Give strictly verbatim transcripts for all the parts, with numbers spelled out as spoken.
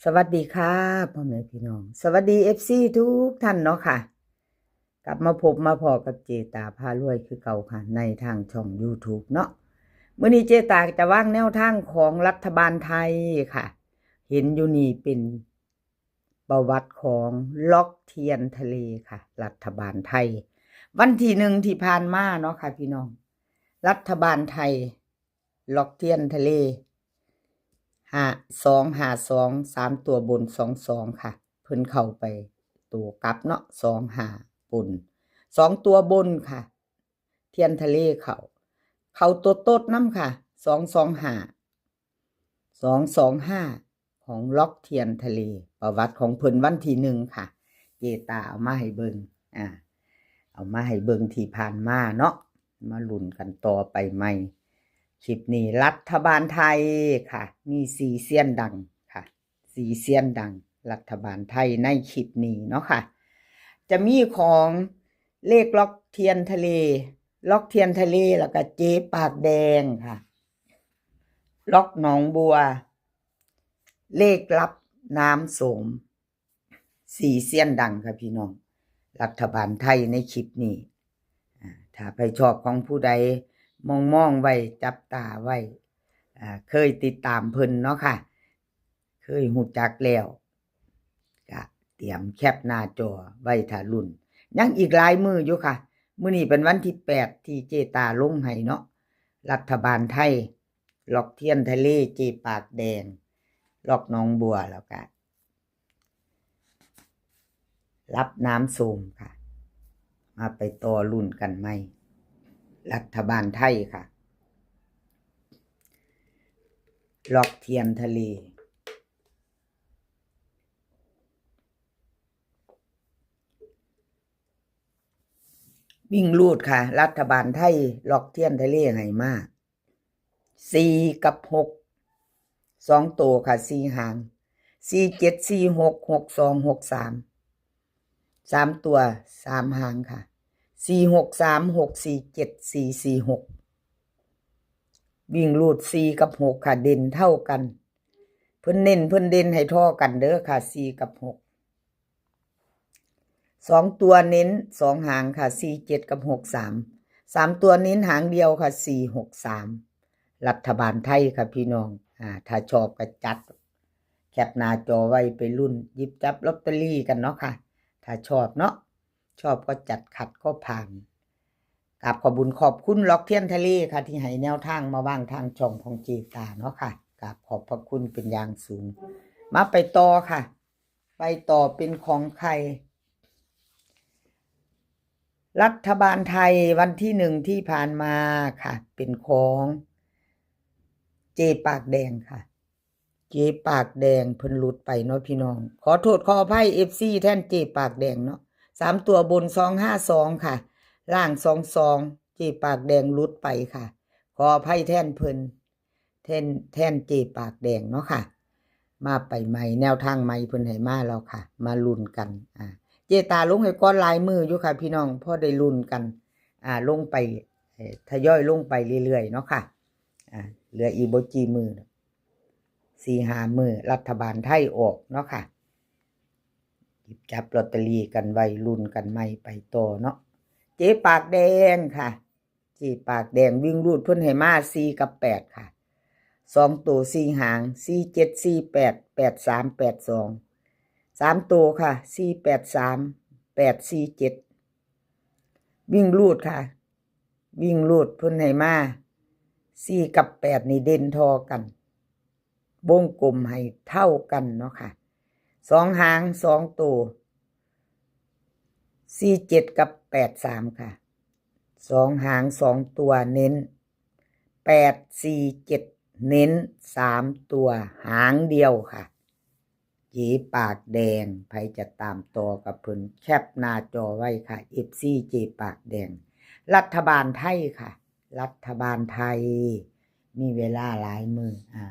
สวัสดีค่ะพ่อแม่พี่น้อง สวัสดี เอฟซี ทุกท่านเนาะค่ะ กลับมาพบมาพ้อกับเจตาพารวยคือเก่าค่ะ ในทางช่อง YouTube เนาะ มื้อนี้เจตาจะวางแนวทางของรัฐบาลไทยค่ะ เห็นอยู่นี่เป็นประวัติของล็อกเทียนทะเลค่ะ รัฐบาลไทย วันที่หนึ่งที่ผ่านมาเนาะค่ะพี่น้อง รัฐบาลไทย ล็อกเทียนทะเล ห้า สองห้าสอง สามตัวบน สองสอง ค่ะ เพิ่นเข้าไปตัวกลับเนาะ สองห้า บน สองตัวบนค่ะ เทียนทะเลเข้า เข้าตัวโต๊ดนำค่ะ สองสองห้า สองสองห้า ของล็อกเทียนทะเล ประวัติของเพิ่นวันที่หนึ่งค่ะ เจตาเอามาให้เบิ่ง อ่า เอามาให้เบิ่งที่ผ่านมาเนาะ มาลุ้นกันต่อไปใหม่ คลิปนี้รัฐบาลไทยค่ะ มีสี่เซียนดังค่ะ สี่เซียนดัง รัฐบาลไทยในคลิปนี้เนาะค่ะ จะมีของเลขล็อกเทียนทะเล ล็อกเทียนทะเล แล้วก็เจปากแดงค่ะ ล็อกหนองบัว เลขลับน้ำโสม สี่เซียนดังค่ะพี่น้อง รัฐบาลไทยในคลิปนี้ อ่า ถ้าไผชอบของผู้ใด มองมองไว้ จับตาไว้ อ่า เคยติดตามเพิ่นเนาะค่ะ เคยฮู้จักแล้ว ก็เตรียมแคปหน้าจอไว้ท่าลุ้น ยังอีกหลายมื้ออยู่ค่ะ มื้อนี้เป็นวันที่แปดที่เจตาลงให้เนาะ รัฐบาลไทย ล็อกเทียนทะเล เจปากแดง ล็อกหนองบัว แล้วก็ลับน้ำโสมค่ะ มาไปต่อลุ้นกันใหม่ รัฐบาลไทยค่ะ ล็อกเทียนทะเล วิ่งรูดค่ะ รัฐบาลไทย ล็อกเทียนทะเลให้มา สี่ กับ หก สองตัวค่ะ สี่หาง สี่เจ็ด สี่หก หกสอง หกสาม สามตัว สามหางค่ะ สี่หกสาม หกสี่เจ็ด สี่สี่หก วิ่งรูด สี่ กับ หก ค่ะ เด่นเท่ากัน เพิ่นเน้นเพิ่นเด่นให้เท่ากันเด้อค่ะ สี่ กับ หก สองตัวเน้นสองหางค่ะ สี่เจ็ด กับ หกสาม สามตัวเน้นหางเดียวค่ะ สี่หกสาม รัฐบาลไทยค่ะพี่น้อง อ่า ถ้าชอบก็จัด แคปหน้าจอไว้ไปลุ้นหยิบจับลอตเตอรี่กันเนาะค่ะ ถ้าชอบเนาะ ชอบก็จัด ขัดก็ผ่าน กราบขอบบุญขอบคุณล็อกเทียนทะเลค่ะ ที่ให้แนวทางมาวางทางช่องของเจตาเนาะค่ะ กราบขอบพระคุณเป็นอย่างสูง มาไปต่อค่ะ ไปต่อเป็นของใคร รัฐบาลไทยวันที่หนึ่งที่ผ่านมาค่ะ เป็นของเจปากแดงค่ะ เจปากแดงเพิ่นหลุดไปเนาะพี่น้อง ขอโทษขออภัย เอฟซี แทนเจปากแดงเนาะ สามตัวบน สองห้าสอง ค่ะ ล่าง สองสอง เจปากแดงหลุดไปค่ะ ขออภัยแทนเพิ่น แทน แทนเจปากแดงเนาะค่ะ มาไปใหม่ แนวทางใหม่เพิ่นให้มาแล้วค่ะ มาลุ้นกัน อ่า เจตาลงให้ก่อนหลายมื้ออยู่ค่ะพี่น้อง พอได้ลุ้นกัน อ่า ลงไป เอ่อ ทยอยลงไปเรื่อยๆเนาะค่ะ อ่า เหลืออีกบ่กี่มื้อ สี่ห้ามื้อ รัฐบาลไทยออกเนาะค่ะ หยิบจับลอตเตอรี่กันไว้ ลุ้นกันใหม่ไปต่อเนาะ เจปากแดงค่ะ เจปากแดงวิ่งรูดเพิ่นให้มา สี่ กับ แปด ค่ะ สองตัว สี่หาง สี่เจ็ด สี่แปด แปดสาม แปดสอง สามตัวค่ะ สี่แปดสาม แปดสี่เจ็ด วิ่งรูดค่ะ วิ่งรูดเพิ่นให้มา สี่ กับ แปด นี่เด่นท่อกัน วงกลมให้เท่ากันเนาะค่ะ สองหาง สองตัว สี่เจ็ด กับ แปดสาม ค่ะ สองหาง สองตัวเน้น แปดสี่เจ็ด เน้น สามตัวหางเดียวค่ะ เจปากแดง ไผจะตามต่อกับเพิ่น แคปหน้าจอไว้ค่ะ เอฟซี เจปากแดง รัฐบาลไทยค่ะ รัฐบาลไทย มีเวลาหลายมื้อ อ่า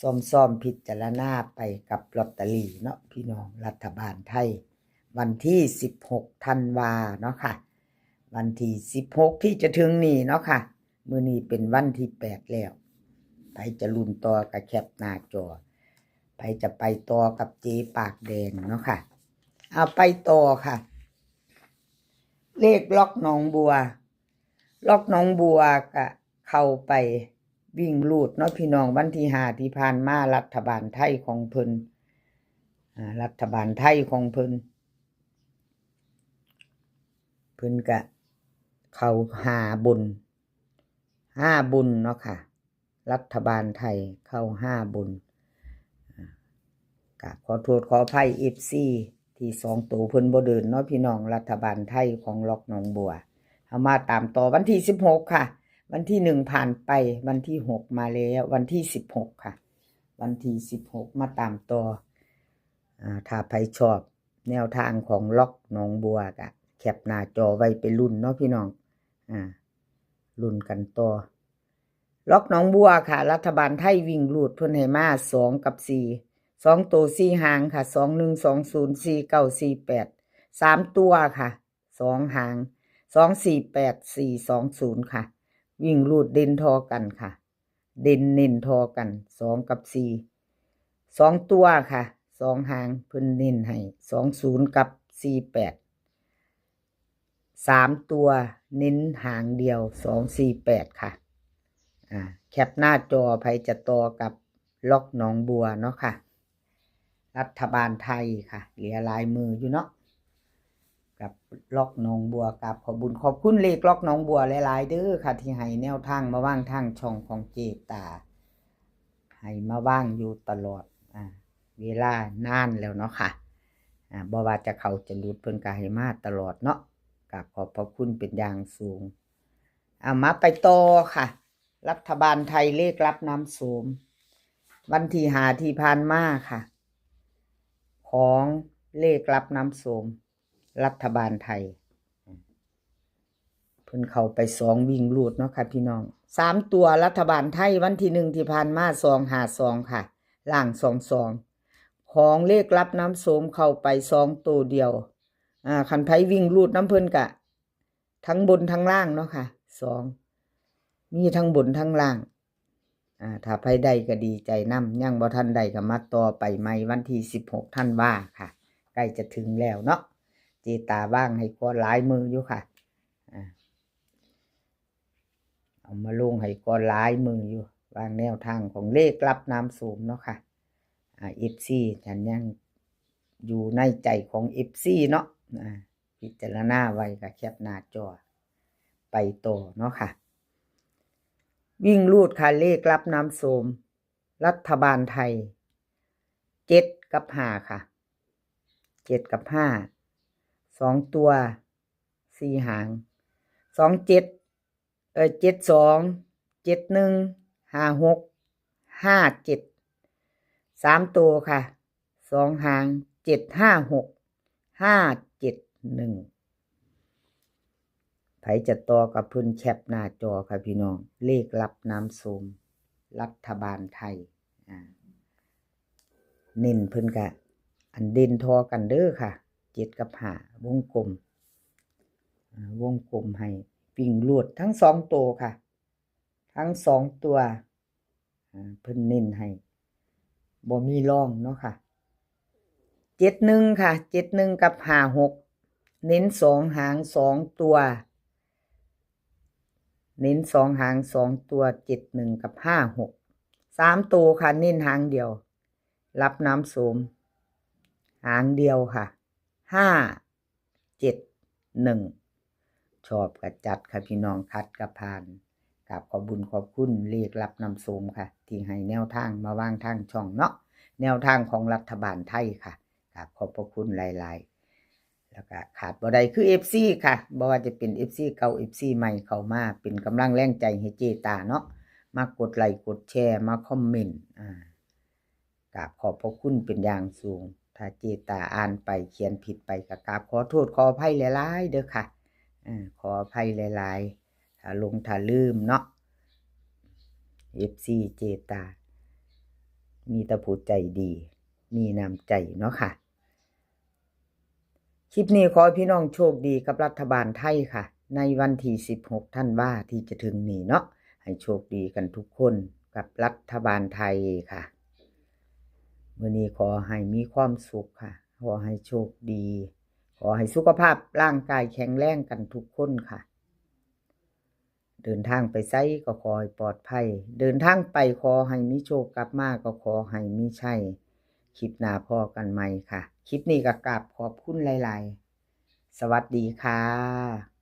ซ่อมๆพิจารณาไปกับลอตเตอรี่เนาะพี่น้อง รัฐบาลไทย วันที่สิบหกธันวาเนาะค่ะ วันที่สิบหกที่จะถึงนี้เนาะค่ะ มื้อนี้เป็นวันที่แปดแล้ว ไผจะลุ้นต่อก็แคปหน้าจอ ไปจะไปต่อกับเจ๊ปากแดงเนาะค่ะ เอาไปต่อค่ะ เลขล็อกหนองบัว ล็อกหนองบัวก็เข้าไปวิ่งรูดเนาะพี่น้อง วันที่ห้าที่ผ่านมา รัฐบาลไทยของเพิ่น อ่า รัฐบาลไทยของเพิ่น เพิ่นก็เข้าห้าบน ห้าบนเนาะค่ะ รัฐบาลไทยเข้าห้าบน อ่า ก็ขอโทษขออภัย เอฟซี ที่สองตัวเพิ่นบ่เดินเนาะพี่น้อง รัฐบาลไทยของล็อกหนองบัว เอามาตามต่อวันที่สิบหกค่ะ วันที่หนึ่งผ่านไป วันที่หกมาแล้ว วันที่สิบหกค่ะ วันที่สิบหกมาตามต่อ อ่า ถ้าไผชอบแนวทางของล็อกหนองบัวก็แคปหน้าจอไว้ไปลุ้นเนาะพี่น้อง อ่า ลุ้นกันต่อ ล็อกหนองบัวค่ะ รัฐบาลไทยวิ่งรูดเพิ่นให้มาสองกับสี่ สองตัวสี่หางค่ะ สองหนึ่ง สองศูนย์ สี่เก้า สี่แปด สามตัวค่ะ สองหาง สองสี่แปด สี่สองศูนย์ค่ะ วิ่งรูดเด่นทอกันค่ะ เด่นเน้นทอกัน สองกับสี่ สองตัวค่ะ สองหางเพิ่นเน้นให้ สองศูนย์ กับ สี่แปด สามตัวเน้นหางเดียว สองสี่แปดค่ะ อ่า แคปหน้าจอ ไผจะต่อกับล็อกหนองบัวเนาะค่ะ รัฐบาลไทยค่ะ เหลือหลายมืออยู่เนาะ กับล็อกหนองบัว กราบขอบบุญขอบคุณเลขล็อกหนองบัวหลายๆเด้อค่ะ ที่ให้แนวทางมาวางทางช่องของเจ๊ตา ให้มาวางอยู่ตลอด อ่า เวลานานแล้วเนาะค่ะ อ่า บ่ว่าจะเข้าจะหลุดเพิ่นก็ให้มาตลอดเนาะ กราบขอบพระคุณเป็นอย่างสูง อ่า มาไปต่อค่ะ รัฐบาลไทยเลขลับน้ำโสม วันที่ห้าที่ผ่านมาค่ะ ของเลขลับน้ำโสม รัฐบาลไทย เพิ่นเข้าไปสองวิ่งรูดเนาะค่ะพี่น้อง สามตัวรัฐบาลไทยวันที่หนึ่งที่ผ่านมา สองห้าสองค่ะ ล่างสองสอง ของเลขลับน้ำโสมเข้าไปสองตัวเดียว อ่า คันไผวิ่งรูดนำเพิ่นกะ ทั้งบนทั้งล่างเนาะค่ะ สอง มีทั้งบนทั้งล่าง อ่า ถ้าไผได้ก็ดีใจนำ ยังบ่ทันได้ก็มาต่อไปใหม่วันที่สิบหกธันวาค่ะ ใกล้จะถึงแล้วเนาะ เจ๊ตาวางให้ก่อนหลายมืออยู่ค่ะ อ่า เอามาลงให้ก่อนหลายมืออยู่ วางแนวทางของเลขลับน้ำโสมเนาะค่ะ อ่า เอฟซี ท่านยังอยู่ในใจของ เอฟซี เนาะ อ่า พิจารณาไว้ก็แคปหน้าจอ ไปต่อเนาะค่ะ วิ่งรูดค่ะ เลขลับน้ำโสม รัฐบาลไทย เจ็ดกับห้าค่ะ เจ็ดกับห้า สองตัว สี่หาง สองเจ็ด เอ่อ เจ็ดสอง เจ็ดหนึ่ง ห้าหก ห้าเจ็ด สามตัวค่ะ สองหาง เจ็ดห้าหก ห้าเจ็ดหนึ่ง ไผจะต่อกับเพิ่นแคปหน้าจอค่ะพี่น้อง เลขลับน้ำโสม รัฐบาลไทย อ่า เน้นเพิ่นกะ อันเด่นทอกันเด้อค่ะ เจ็ดกับห้า วงกลม อ่า วงกลมให้วิ่งรูดทั้งสองตัวค่ะ ทั้งสองตัว อ่า เพิ่นเน้นให้ บ่มีรองเนาะค่ะ เจ็ดหนึ่งค่ะ เจ็ดหนึ่ง กับ ห้าหก เน้นสองหางสองตัว เน้นสองหางสองตัว เจ็ดหนึ่ง กับ ห้าหก สามตัวค่ะ เน้นหางเดียว ลับน้ำโสม หางเดียวค่ะ ห้าเจ็ดหนึ่ง ชอบกะจัดค่ะพี่น้อง ขัดกะผ่าน กราบขอบบุญขอบคุณเลขลับน้ำโสมค่ะ ที่ให้แนวทางมาวางทางช่องเนาะ แนวทางของรัฐบาลไทยค่ะ กราบขอบพระคุณหลายๆ แล้วก็ขาดบ่ได้คือ เอฟซี ค่ะ บ่ว่าจะเป็น เอฟซี เก่า เอฟซี ใหม่เข้ามาเป็นกำลังแรงใจให้เจ๊ตาเนาะ มากดไลค์กดแชร์ มาคอมเมนต์ อ่า กราบขอบพระคุณเป็นอย่างสูง ถ้าเจ๊ตาอ่านไปเขียนผิดไปก็กราบขอโทษขออภัยหลายๆเด้อค่ะ เออ ขออภัยหลายๆ ถ้าหลงถ้าลืมเนาะ เอฟซี เจ๊ตา มีแต่ผู้ใจดี มีน้ำใจเนาะค่ะ คลิปนี้ขอให้พี่น้องโชคดีกับรัฐบาลไทยค่ะ ในวันที่สิบหกธันวาที่จะถึงนี้เนาะ ให้โชคดีกันทุกคนกับรัฐบาลไทยค่ะ มื้อนี้ขอให้มีความสุขค่ะ ขอให้โชคดี ขอให้สุขภาพร่างกายแข็งแรงกันทุกคนค่ะ เดินทางไปไสก็ขอให้ปลอดภัย เดินทางไปขอให้มีโชค กลับมาก็ขอให้มีชัย คลิปหน้าพ้อกันใหม่ค่ะ คลิปนี้ก็กราบขอบคุณหลายๆ สวัสดีค่ะ